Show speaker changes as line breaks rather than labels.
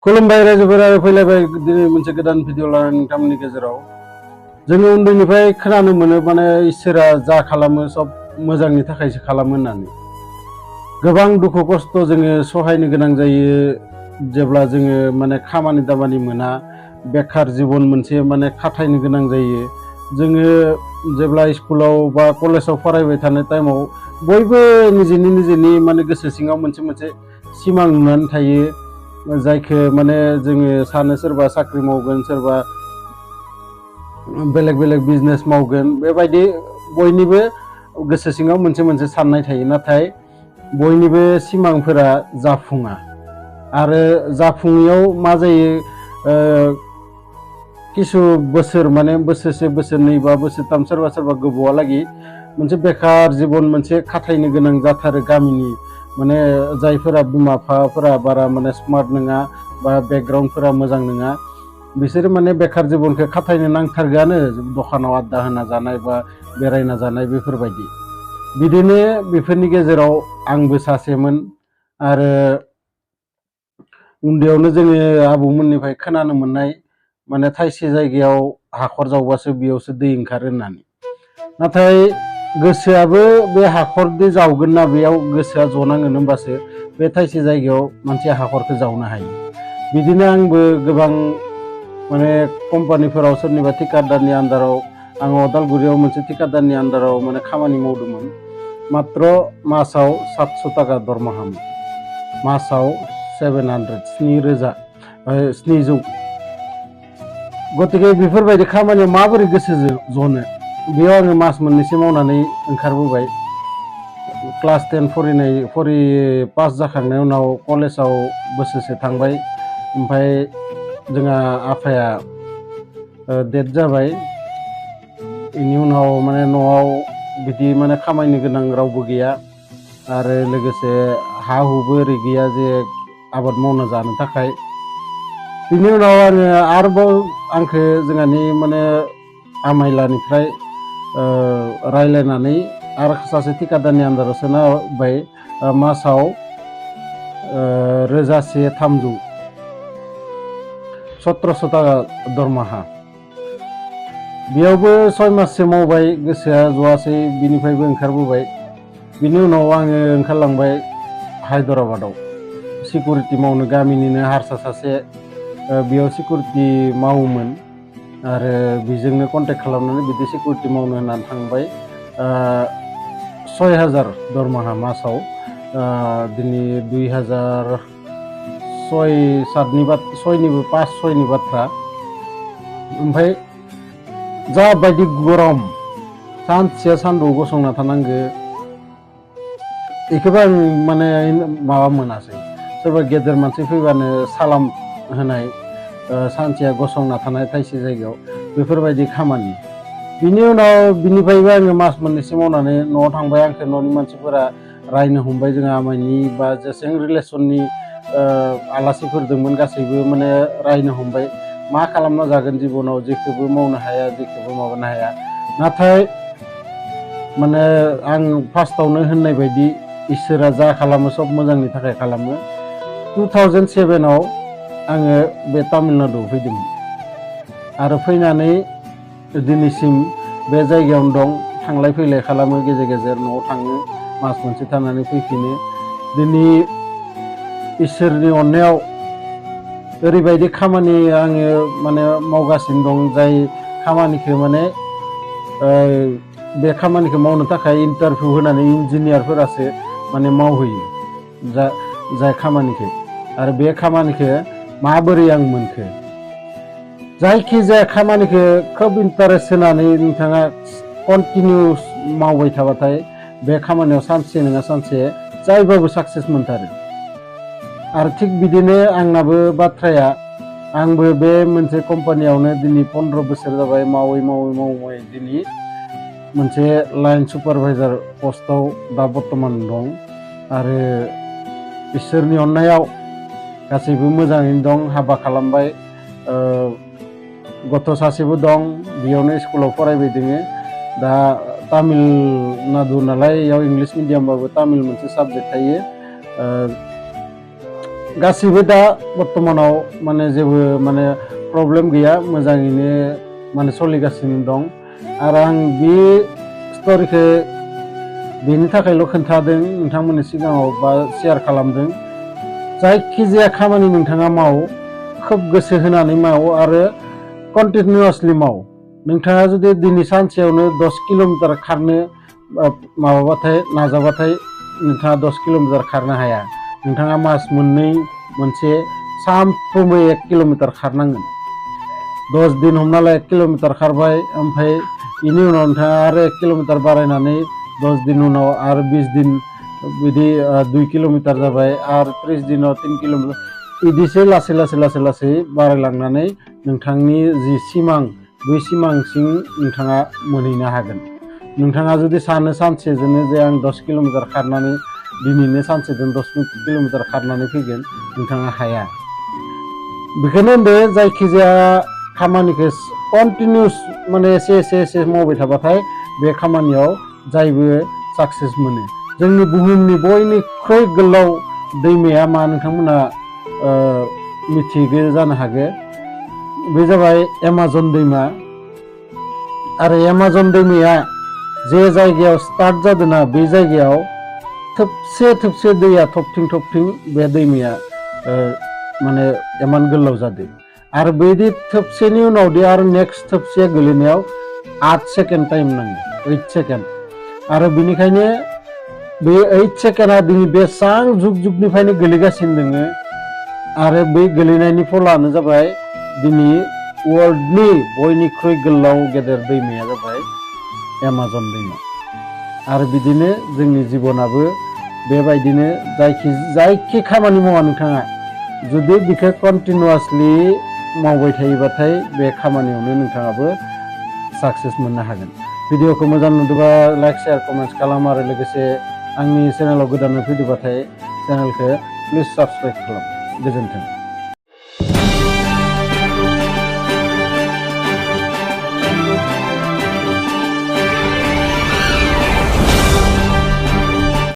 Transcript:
खुलुमबाय रायजोफोर आरो फैलायबाय दिनै मोनसे गोदान भिडिअ लानानै नोंथांमोननि गेजेराव जोङो उन्दैनिफ्राय खोनानो मोनो माने इसोरा जा खालामो सब मोजांनि थाखायसो खालामो होननानै गोबां दुखु खस्थ जोङो सहायनो गोनां जायो जेब्ला जोङो माने खामानि दामानि मोना बेखार जीवन मोनसे माने खाथायनो गोनां जायो जोङो जेब्ला स्कुलाव बा कलेजाव फरायबाय थानाय टाइमाव बयबो निजेनि माने गोसो सिङाव मोनसे मोनसे सिमां नुनानै थायो जायखो माने जोङो सानो सोरबा साख्रि मावगोन सोरबा बेलेग बिजनेस मावगोन बेबायदि बयनिबो गोसो सिङाव मोनसे मोनसे साननाय थायो नाथाय बयनिबो सिमांफोरा जाफुङा आरो जाफुङैयाव मा जायो किसु बोसोर माने बोसोरसे बोसोरनै बा बोसोरथाम सोरबा गोबावहालागै मोनसे बेखार जीवन मोनसे खाथायनो गोनां जाथारो गामिनि माने जायफोरा बिमा बिफाफोरा बारा माने स्मार्ट नङा बा बेकग्राउन्डफोरा मोजां नङा बिसोर माने बेखार जीवनखौ खाथायनो नांथारगोआनो दखानाव आड्डा होना जानाय बा बेरायना जानाय बेफोरबायदि बिदिनो बेफोरनि गेजेराव आंबो सासेमोन आरो उन्दैयावनो जोङो आबौमोननिफ्राय खोनानो मोननाय माने थाइसे जायगायाव हाखर जावबासो बेयावसो दै ओंखारो होननानै नाथाय गोसोआबो बे हाखरदि जावगोन ना बेयाव गोसोआ जनांगोन होमबासो बे थाइसे जायगायाव मोनसे हाखरखौ जावनो हायो बिदिनो आंबो गोबां माने कम्पानिफोराव सोरनिबा ठिकादारनि आन्दाराव आं अदालगुरियाव मोनसे ठिकादारनि आन्दाराव माने खामानि मावदोंमोन मात्र मासाव 700 टाका दरमाहामोन मासाव 700 700 गतिके बेफोरबायदि खामानियाव माबोरै गोसो जनो बेयाव आङो मास मोननैसो मावनानै ओंखारबोबाय क्लास 10 पास जाखांनायनि उनाव कलेजाव बोसोरसे थांबाय ओमफ्राय जोंहा आफाया डेथ जाबाय बेनि उनाव माने न'आव बिदि माने खामायनो गोनां रावबो गैया आरो लोगोसे हा हुबो ओरै गैया जे आबाद मावना जानो थाखाय बिनि उनाव आङो आरोबाव आंखौ जोंहानि माने आमाइलानिफ्राय रायलायनानै आरो सासे ठिकादारनि आन्दाराव सोना होबाय मासाव 1300 1700 टाका दरमाहा बेयावबो 6 माससो मावबाय गोसोआ जवासै बिनिफ्रायबो ओंखारबोबाय बिनि उनाव आङो ओंखारलांबाय हायद्राबादाव सिकिउरिटि मावनो गामिनिनो हारसा सासे बेयाव सिकिउरिटि मावोमोन आरो बेजोंनो कन्टेक्ट खालामनानै बिदि सिकिउरिटि मावनो होननानै थांबाय 6000 दरमाहा मासाव दिनै 2006-7निबो 5-6नि बाथ्रा ओमफ्राय जाबायदि गरम सानसेया सान्दुं गसंना थानांगो बेखौबो आं माने माबा मोनासै सोरबा गेदेर मानसि फैबानो सालाम होनाय सानसेया गसंना थानाय थाइसे जायगायाव बेफोरबायदि खामानि बिनि उनाव बिनिफ्रायबो आङो मास मोननैसो मावनानै न'आव थांबाय आंखौ न'नि मानसिफोरा रायनो हमबाय जोंहा आमाइनि बा जेसेबां रिलेसननि आलासिफोर दंमोन गासैबो माने रायनो हमबाय मा खालामना जागोन जिबनाव जेखौबो मावनो हाया जेखौबो माबानो हाया नाथाय माने आं फार्स्टआवनो होननाय बायदि इसोरा जा खालामो सब मोजांनि थाखाय खालामो 2007आव आङो बे तामिलनाडुआव फैदोंमोन आरो फैनानै दिनैसिम बे जायगायावनो दं थांलाय फैलाय खालामो गेजेर गेजेर न'आव थाङो मास मोनसे थानानै फैफिनो दिनै इसोरनि अननायाव ओरैबायदि खामानि आङो माने मावगासिनो दं जाय खामानिखौ माने बे खामानिखौ मावनो थाखाय इन्टारभिउ होनानै इन्जिनियारफोरासो माने मावहैयो जाय खामानिखौ आरो बे खामानिखौ माबोरै आं मोनखो जायखिजाया खामानिखौ खोब इन्टारेस्ट होनानै नोंथाङा कन्टिनिउस मावबाय थाबाथाय बे खामानियाव सानसे नङा सानसे जायबाबो साक्सेस मोनथारो आरो थिग बिदिनो आंनाबो बाथ्राया आंबो बे मोनसे कम्पानियावनो दिनै 15 बोसोर जाबाय मावै दिनै मोनसे लाइन सुपारभाइजार पस्टआव दा बर्तमान दं आरो इसोरनि अननायाव गासैबो मोजाङैनो दं हाबा खालामबाय गथ' सासेबो दं बेयावनो स्कुलाव फरायबाय दोङो दा तामिलनाडु नालाय बेयाव इंलिश मिडियामबाबो तामिल मोनसे साबजेक्ट थायो गासिबो दा बर्तमानाव माने जेबो माने प्रब्लेम गैया मोजाङैनो माने सोलिगासिनो दं आरो आं बे स्ट'रिखौ बेनि थाखायल' खोन्थादों नोंथांमोननि सिगाङाव बा शेयार खालामदों जायखिजाया खामानि नोंथाङा माव खोब गोसो होनानै माव आरो कन्टिनिउआसलि माव नोंथाङा जुदि दिनै सानसेयावनो 10 किल'मिटार खारनो माबाबाथाय नाजाबाथाय नोंथाङा 10 किल'मिटार खारनो हाया नोंथाङा मास मोननै मोनसे सानफ्रोमबो 1 किल'मिटार खारनांगोन 10 दिन हमना ला 1 किल'मिटार खारबाय ओमफ्राय बेनि उनाव नोंथाङा आरो 1 किल'मिटार बारायनानै 10 दिन उनाव आरो 20 दिन बिदि 2 किल'मिटार जाबाय आरो 30 दिनाव 3 किल'मिटार बिदिसो लासै लासै लासै लासै बारायलांनानै नोंथांनि जि सिमां बै सिमांसिम नोंथाङा मोनहैनो हागोन नोंथाङा जुदि सानो सानसेजोंनो जे आं 10 किल'मिटार खारनानै दिनैनो सानसेजों 10 किल'मिटार खारनानै फैगोन नोंथाङा हाया बेखौनो होनदो जायखिजाया खामानिखौ कन्टिनिउस माने एसे मावबाय थाबाथाय बे खामानियाव जायबो साक्सेस मोनो जोंनि बुहुमनि बयनिख्रुइ गोलाव दैमाया मा नोंथांमोना मिथिगौ जानो हागौ बे जाबाय एमाजन दैमा आरो एमाजन दैमाया जे जायगायाव स्टार्ट जादोंना बे जायगायाव थोबसे दैया थबथिं बे दैमाया माने इमान गोलाव जादों आरो बेदि थोबसेनि उनावदि आरो नेक्स्ट थोबसेया गोलैनायाव 8 सेकेन्ड टाइम नांगौ 8 सेकेन्ड आरो बेनिखायनो बे 8 सेकेन्डआ दिनै बेसेबां जुगनिफ्रायनो गोलैगासिनो दोङो आरो बै गोलैनायनि फलानो जाबाय दिनै वर्ल्डनि बयनिख्रुइ गोलाव गेदेर दैमाया जाबाय एमाजन दैमा आरो बिदिनो जोंनि जिबनाबो बेबायदिनो जायखि खामानि मावा नोंथाङा जुदि बेखौ कन्टिनिउआसलि मावबाय थायोबाथाय बे खामानियावनो नोंथाङाबो साक्सेस मोननो हागोन भिडिअखौ मोजां नुदोंबा लाइक शेयार कमेन्ट्स खालाम आरो लोगोसे आंनि चेनेलाव गोदानै फैदोंबाथाय चेनेलखौ प्लिज साबस्क्राइब खालाम गोजोन्थों।